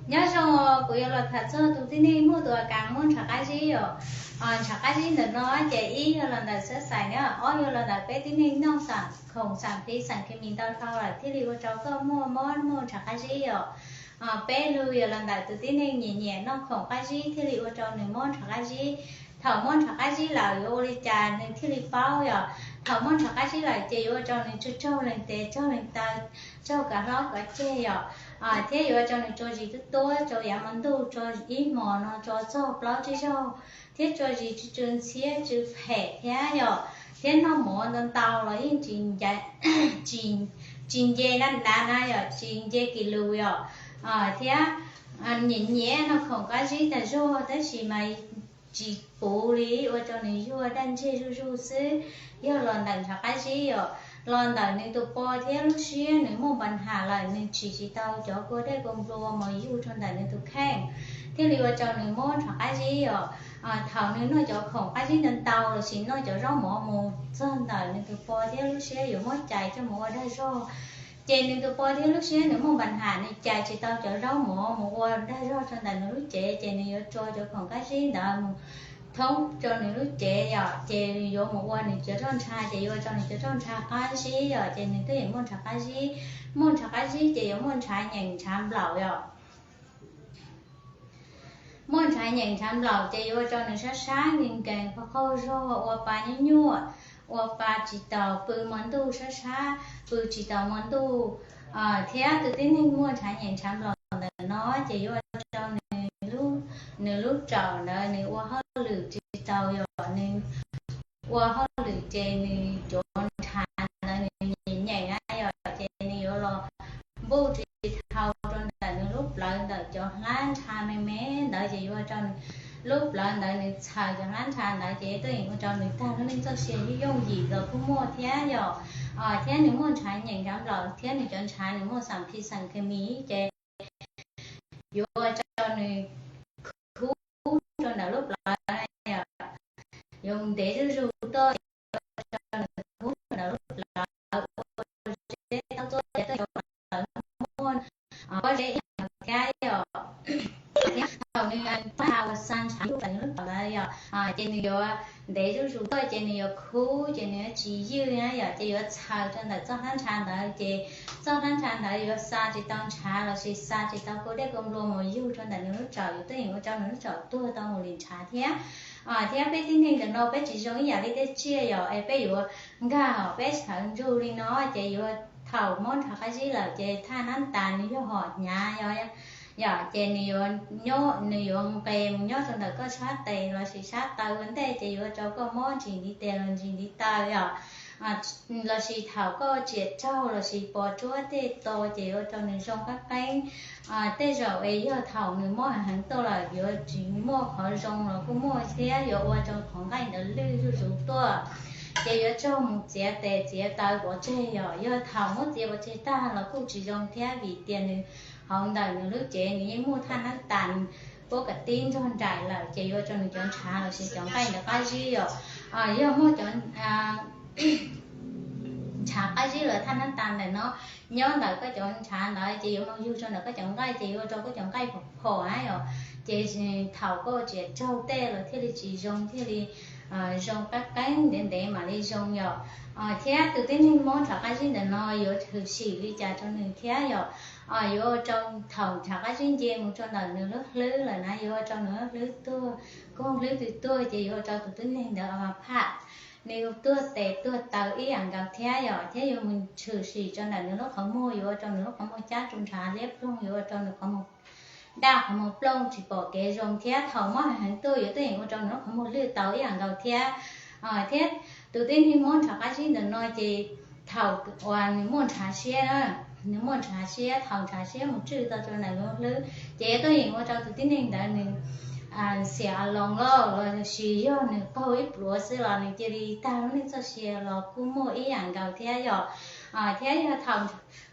Nyob zoo, kuv yuav los tham txog tus tib neeg muaj tus a kas muaj ntshav qab zib yom. Ntshav qab zib ntawm no ces ib yog los ntawm xab xais na, ob yog los ntawm peb tib neeg noj khoom xam phiv xam khes mis ntau dhau lawm thiaj li ua rau koj muaj mob muaj ntshav qab zib yom. Peb lug yog los ntawm tus tib neeg nyiam nyiam noj khoom qab zib thiaj li ua rau nws mob ntshav qab zib. Thaum mob ntshav qab zib lawm yuav ua li cas nws thiaj li paub yom? Thaum mob ntshav qab zib lawm ces yuav ua rau nws tsaug tsaug leeg tes tsaug leeg taw, tsaug kav hlaub kav ceg yom, thiab yuav ua rau nws tso zis tuab tuab, tso yav hmo ntuj, tso ib hmos no tso txog plaub tsib zaug, thiab tso zis tsw tsw ntxhiab tsw phem thiab yom, thiab noj mov ntau ntau los yeej tsis nce na dav na yom, tsis nce kis lus yom, thiab nyiam nyiam noj khoom qab zib tag zog tab sis mas tsis puv li, ua rau nws yuag daj ntseg zuj zus xwb. Yog los ntawm ntshav qab zib yom, los ntawm nws tus po thiab lub siab nws muaj npa nham lawm, nws tsim tsis tau cov kua dej kua nplua mos yug rau ntawm nws tus kheej, thiaj li ua rau nws mob ntshav qab zib yom. Thaum nws noj cov khoom qab zib ntau ntau lossis noj cov zaub mov mus txog ntawm nws tus po thiab lub siab yuav muab cais coj mus ua dag zog. Ces nws tus po thiab lub siab nws muaj npa nham, nws cais tsis tau cov zaub mov mus ua dag zog rau ntawm nws lub cev, ces nws yuav tso cov khoom qab zib ntawd mus thoob rau nws lub cev yom, ces yuav mus ua nws cov roj ntsha, ces yuav ua rau nws cov roj ntsha qab zib yom, ces nws twb yeej muaj ntshav qab zib. Muaj ntshav qab zib ces yuav muaj ntshav nyeem ntshav nplaum yom. Muaj ntshav nyeem ntshav nplaum ces yuav ua rau nws sab sab nkees nkees, qaug qaug zog, ua pa nyuaj nyuaj, ua pa tsis taus, pw hmo ntuj sab sab, pw tsis taus hmo ntuj. Thiab tus tib neeg muaj ntshav nyeem ntshav nplaum ntawm no ces yuav ua rau nws lub, nws lub raum ntawd nws ua hauj lwm tsis taus yom, nws ua hauj lwm ces nws cov ntshav ntawd nws nyeem nyeem na yom, ces nws yuav los npuj tsis dhau rau ntawm nws lub plawv ntawm cov hlab ntsha me me ntawd, ces yuav ua rau nws lub plawv ntawd nws txhaws cov hlab ntsha ntawd, ces twb yeej ua rau nws tag lub neej txoj sia yooj yooj yim los kuj muaj thiab yom. Thiab nws muaj ntshav nyeem ntshav nplaum thiab nws cov ntshav nws muaj xam phiv xam khes mis ces yuav ua rau nws khub rau ntawm lub plawv, yuav ntev zuj zus tuaj, yuav ua rau nws khub rau ntawm lub plawv, ua zeb tau tuaj ces tuaj yuav plawv muaj pob zeb ib yam thiab yom. Thiab thaum nws tau ua xa ntshav yug rau nws lub plawv ntawd yom, ces nws yuav ntev zuj zus tuaj ces nws yuav khub ces nws yuav tsis ywj na yom, ces yuav txhaws rau ntawm txoj hlab ntsha ntawd, ces txoj hlab ntsha ntawd yuav xa tsis tau ntshav lossis xa tsis tau kua dej kua nplua mus yug rau ntawm nws lub raum, yuav twb yeej ua rau nws lub raum tuag tau mus li ntshav thiab. Thiab peb tib neeg ntawm no peb tsis zoo ib yam li tej tsiaj yom, es peb yuav nkag os, peb sawv ntsug li no ces yuav thaum mob ntshav qab zib lawm ces thaj nab tas nws yog hom hnyav yom, yom, ces nws yuav nyob, nws yuav nqes mus nyob rau ntawm koj sab tes lossis sab taw ua ntej ces yuav ua rau koj mob ntsis ntiv tes los ntsis ntiv taw yom. Lossis thaum koj ua tsiam raug lossis pos tsuab tej to ces yuav ua rau nws zoo qab qeeb. Tej zaum es yog thaum nws mob heev tuaj lawm yuav tsis muaj qhov zoo los kuj muaj thiab, yuav ua rau qhov nqaij ntawd lwj zuj zus tuaj, ces yuav raug mus txiav tes txiav taw pov tseg yom. Yog thaum muab txiav pov tseg tag los kuj tsis zoo thiab, vim tias nws hauv ntawm nws lub cev nws yeej muaj thaj nab tas puab kav tib nrog nraim lawm, ces yuav ua rau nws cov ntshav lossis cov nqaij ntawd qab zib yom. Yog muaj cov ntshav qab zib los thaj nab tas ntawm no nyob ntawm koj cov ntshav ntawd ces yuav mus yug rau ntawm koj cov nqaij ces yuav ua rau koj cov nqaij phom phom na yom. Ces thaum koj ua tsiam raug tej los thiaj li tsis zoo, thiaj li zoo qab qeeb ntev ntev mam li zoo yom. Thiab tus tib neeg mob ntshav qab zib ntawm no yuav tshwm sim li cas rau nws thiab yom. Yuav ua rau thaum ntshav qab zib nce mus rau ntawm nws lub hlwb lawm na, yuav ua rau nws lub hlwb tuag, koog hlwb twg tuag ces yuav ua rau tus tib neeg ntawd a ma phaj, nws tuag tes tuag taw ib yam nkaus thiab yom. Thiab yuav mus tshwm sim rau ntawm nws lub qhov muag, yuav ua rau nws lub qhov muag cab tsu ntshav liab ploog, yuav ua rau nws qhov muag daj qhov muag plooj tsis pom kev zoo thiab. Thaum mob heev tuaj yuav twb yeej ua rau nws lub qhov muag lwj tau ib yam nkaus thiab. Thiab tus tib neeg mob ntshav qab zib ntawm no ces thaum uas nws muaj ntshav siab, nws muaj ntshav siab, thaum ntshav siab mus tswj tau rau ntawm nws lub hlwb ces yuav twb yeej ua rau tus tib neeg ntawd nws xiam a loos los lossis yog nws qaug ib pluav xwb los nws cia li tag lub neej txoj sia los kuj muaj ib yam nkaus thiab yom. Thiab yog thaum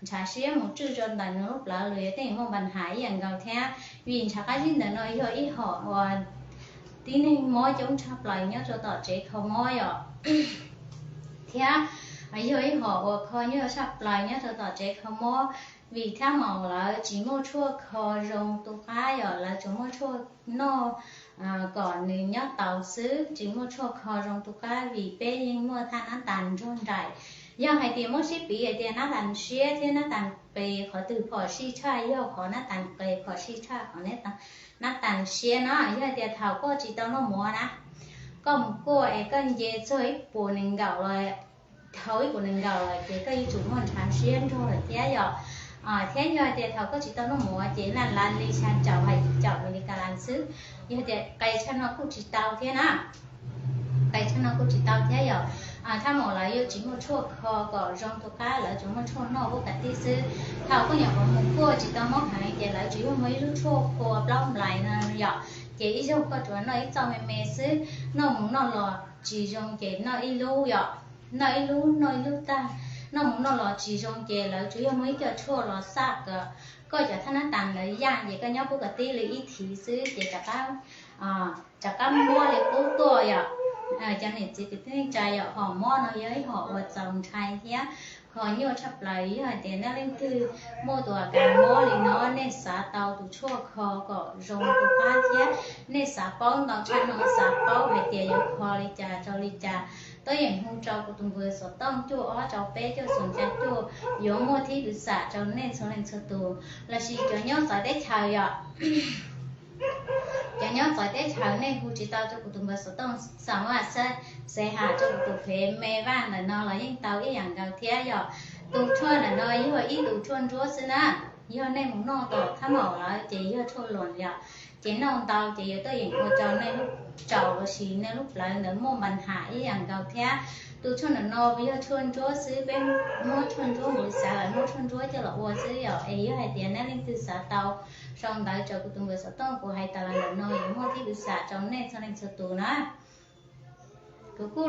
ntshav siab mus tswj rau ntawm nws lub plawv los yuav twb yeej muaj npa nham ib yam nkaus thiab, vim ntshav qab zib ntawm no yog ib hom uas tib neeg mob coob tshaj plaws nyob rau tom tsev kho mob yom. Thiab yog ib hom uas kho nyuaj tshaj plaws nyob rau tom tsev kho mob. Vim thaj maum lawv tsis muaj tshuaj kho zoo tu qab, yog lawv tsuas muaj tshuaj noj kom nws nyob taus xwb, tsis muaj tshuaj kho zoo tu qab, vim peb yeej muaj thaj nab tas nrog nraim. Yog hais tias muab sib piv hais tias nab tas siab thiab nab tas qe qhov twg phom sij tshaj, yog qhov nab tas qe phom sij tshaj qhov nab tas siab no. Yog hais tias thaum koj tsis tau noj mov na, koj mus kuaj es koj nce txog ib puas nees nkaum los, thaum ib puas nees nkaum lawm ces koj yuav tsum muaj ntshav siab nrog lawm thiab yom. Thiab yog hais tias thaum koj tsis tau noj mov ces naj lav li xya caum hais caum milikas las xwb. Yog tias qe tshaj no kuj tsis tau thiab na, qe tshaj no kuj tsis tau thiab yom. Thaj maum lawv yuav tsis muaj tshuaj kho kom zoo tu qab, lawv tsuas muaj tshuaj noj ub kav tib xwb. Thaum koj nyuam qhuav mus kuaj tsis tau mob heev ces lawv tsuas yog muaj ib lub tshuaj kho plaub nplais no yom, ces ib zaug koj tsuas noj ib txoj me me xwb, noj mus noj los tsis zoo ces noj ib lub yom, noj ib lub noj ib lub tag, noj mus noj los tsis zoo ces lawv tsuas yog muaj ib co tshuaj los xaj kom koj cov thaj nab tas ntawd yaj, ces koj nyob pub kom tib li ib thiv xwb ces rov qab muab li qub tuaj yom. Cov niam txiv kwv tij neej tsa yom, hom mob no yog ib hom uas txaus ntshai thiab kho nyuaj tshaj plaws. Yog hais tias nej leej twg muaj tus a kas mob li no, nej xav tau tus tshuaj kho kom zoo tu qab thiab nej xav paub ntau tshaj no, xav paub hais tias yuav kho li cas rau li cas, tuaj yeem hu rau kuv tus npawb xov tooj cuaj ob rau peb cuaj xoom xya cuaj, yuav muaj thib pwv xam rau nej txhua leej txhua tus. Lossis cov nyob txawv teb chaws yom, cov nyob txawv teb chaws nej hu tsis tau rau kuv tus npawb xov tooj, xam vaj xab xev has rau kuv tus phev me vaj ntawm no los yeej tau ib yam nkaus thiab yom. Tus tshuaj ntawm no yog ib tus tshuaj ntsuab xwb na, yog nej mus noj tom thab maum lawm ces yog tshuaj luam yom, ces noj ntau ces yuav tuaj yeem ua rau nej lub tsaus lossis nej lub plawv ntawd muaj npa nham ib yam nkaus thiab. Tus tshuaj ntawm no yog tshuaj ntsuab xwb, peb muab tshuaj ntsuab npawb xav lawm muab tshuaj ntsuab coj los ua xwb yom. Es yog hais tias nej leej twg xav tau sau ntawv rau kuv tus npawb xov tooj kuv hais tas los ntawm no yuav muaj thib pwv xam rau nej txhua leej txhua tus na. Kuv kuj